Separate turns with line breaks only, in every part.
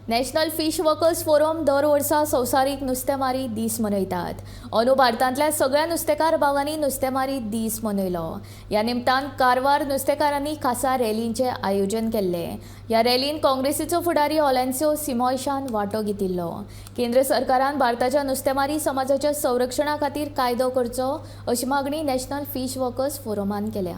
National fish workers forum दर वर्सा संवसारीक नुस्तेमारी दीस मनयतात. अंदू भारतांतल्या सगळ्या नुस्तेकार भावांनी नुस्तेमारी दीस मनयलो. ह्या निमतान कारवार नुस्तेकारांनी खासा रॅलींचें आयोजन केल्लें. ह्या रॅलीन काँग्रेसीचो फुडारी ऑलेन्सियो सिमॉयशान वांटो घेतिल्लो. केंद्र सरकारान भारताच्या नुस्तेमारी समाजाच्या संरक्षणा खातीर कायदो करचो अशी मागणी नॅशनल फिश वर्कर्स फोरमान केल्या.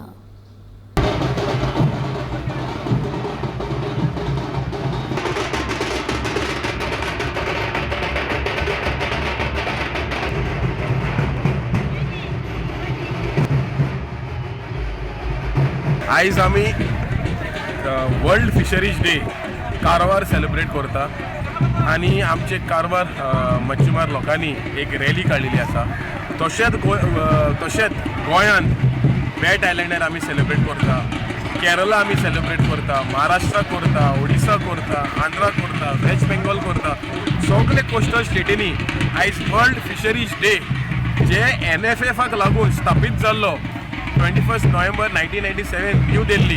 आयज आमी world fisheries day Karwar celebrate करता आनी आमचे कारवार मच्छीमार लोकांनी एक रॅली काडलेली आसा. तशेंच तशेंच गोंयान बेट आयलंडार आमी सेलिब्रेट करता, केरला आमी सेलिब्रेट करता, महाराष्ट्रा करता, ओडिसा करता, आंध्रा करता, वेस्ट बेंगॉल करता. सगळे कोस्टल स्टेटींनी आयज वर्ल्ड फिशरीज डे जे एनएफएफाक लागून स्थापीत जाल्लो 21 November 1997, New Delhi,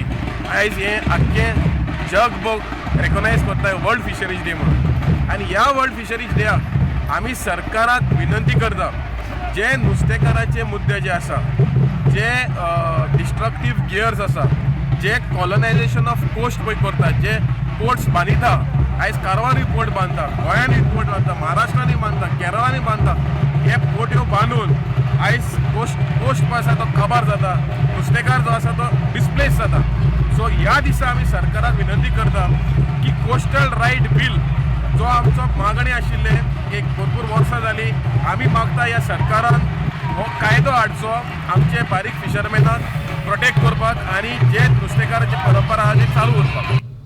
आयज हें आख्खें जगभर रेकॉग्नायज करता वर्ल्ड फिशरीज डे म्हणून. आनी ह्या वर्ल्ड फिशरीज डेयाक आमी सरकाराक विनंती करता, जे नुस्तेकाराचे मुद्दे जे आसा, जे डिस्ट्रक्टीव गियर्स आसा, जे कॉलनायझेशन ऑफ कोस्ट पळय करता, जे पोर्ट्स बांदिता, आयज कारवारूय पोर्ट बांदता, गोंयांतूय पोर्ट बांदता, महाराष्ट्रानूय बांदता, केरळानूय बांदता, हे पोर्ट्यो बांदून आयज कोस्ट जो आसा तो काबार जाता, नुस्तेकार जो आसा तो डिस्प्लेस जाता. सो ह्या दिसा आमी सरकाराक विनंती करता की कोस्टल रायट बील जो आमचो मागणी आशिल्ले, एक भरपूर वर्सां जाली आमी मागता, ह्या सरकारान हो कायदो हाडचो आमचे बारीक फिशरमॅनाक प्रोटेक्ट करपाक आनी जे नुस्तेकाराची परंपरा आहा ती चालू उरपाक.